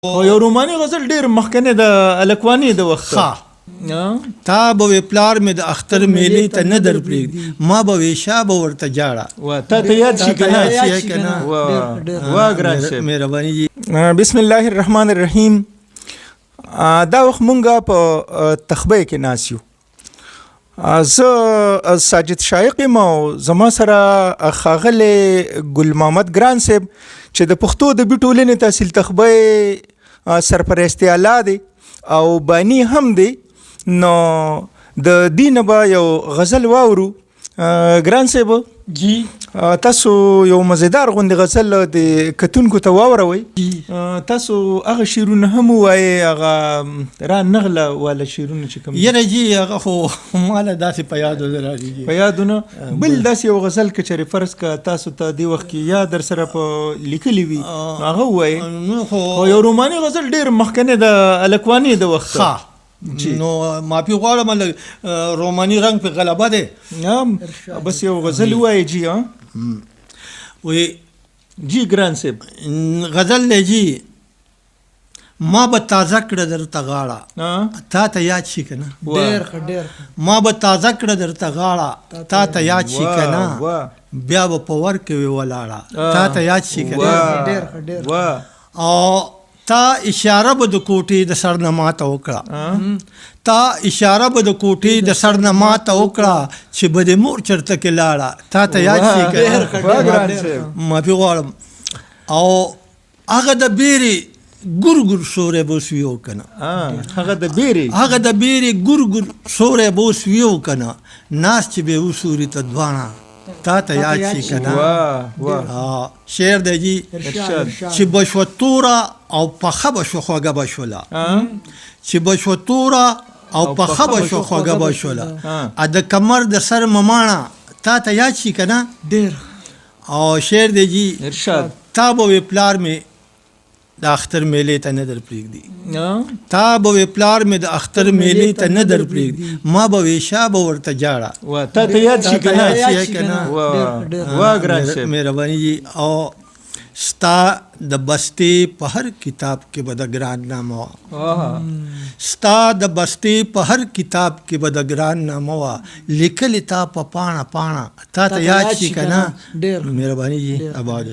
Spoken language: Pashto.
او یو روماني غزل ډیر مخکنی د الکوانی د وخت. ښه، تا به وې پلار مې د اختر میلې ته نه در پرېږدي، ما به وې شا به ورته جاړه. وا، تا ته یاد شي کنه؟ یاد شي کنه؟ وا وا ګران صاحب، مهرباني جی. بسم الله الرحمن الرحیم. دا وخت مونږه په تخبې کې ناس یو. زه ساجد شایق یم او زما سره ښاغلی ګل محمد ګران صاحب چې د پښتو ادبي ټولنې تحصیل تخبې سرپرست اعلی دی او بانی هم دی، نو د دین به یو غزل واورو. ګران صاحب جی، تاسو یو مزیدار غوندې غزل د کتونکو ته واوروئ. تاسو هغه شعرونه هم ووایئ، هغه را نغله والا شعرونه چې کوم دي. یره جی، هغه خو ماله داسې په یادو نه راځي جی. په یادونه. بل داسې یو غزل که چېرې فرض که تاسو ته دې وخت کې یا در سره په لیکلي وي، نو هغه ووایئ. نو خو خو یو روماني غزل ډېر مخکنی د الکواني د وخت. ښه جی. نو معافي غواړم، لږ روماني رنګ په غلبه دی. بس یو غزل ووایئ جی. ها. وی. جی ګران صاحب. غزل دی جی. ما به تازه کړه درته غاړه، تا ته یاد شي که نه؟ ډېر ښه، ډېر ښه. ما به تازه کړه درته غاړه، تا ته یاد شي که نه؟ بیا به په ور کې وي ولاړه، تا ته یاد شي که نه؟ ډېر ښه، ډېر. او تا اشاره به د کوټې د سر نه ماته وکړه، تا اشاره به د کوټې د سر نه ماته وکړه چې به د مور چرته کې لاړه، تا ته یاد شي که نه؟ معافي غواړم. او هغه د بیرې ګور ګور سوری به اوس ویو که نه؟ هغه د بیرې، هغه د بیرې ګور ګور سوری به اوس ویو که نه؟ ناست چې به وسوري ته دواړه، تا ته یاد شي که نه؟ شعر دی جی. چې به شوه توره او پخه به شوه خوږه به شوله، چې به شوه توره او پخه به شوه خوږه به شوله، د کمر د سر مماڼه، تا ته یاد شي که نه؟ ډېر. او شعر دی جی. ارشاد. تا به وې پلار مې د اختر میلې ته نه در پرېږدي، تا به وې پلار مې د اختر میلې ته نه در پرېږدي، ما به وې شا به ورته جاړه، تا ته یاد شي که نه؟ وا ګران صاحب، مهرباني جی. او ستا د بستې په هر کتاب کې به د ګران نامه وه، ستا د بستې په هر کتاب کې به د ګران نامه وه لیکلې تا په پاڼه پاڼه، تا ته یاد شي که نه؟ ډېر مهرباني جی، اباد.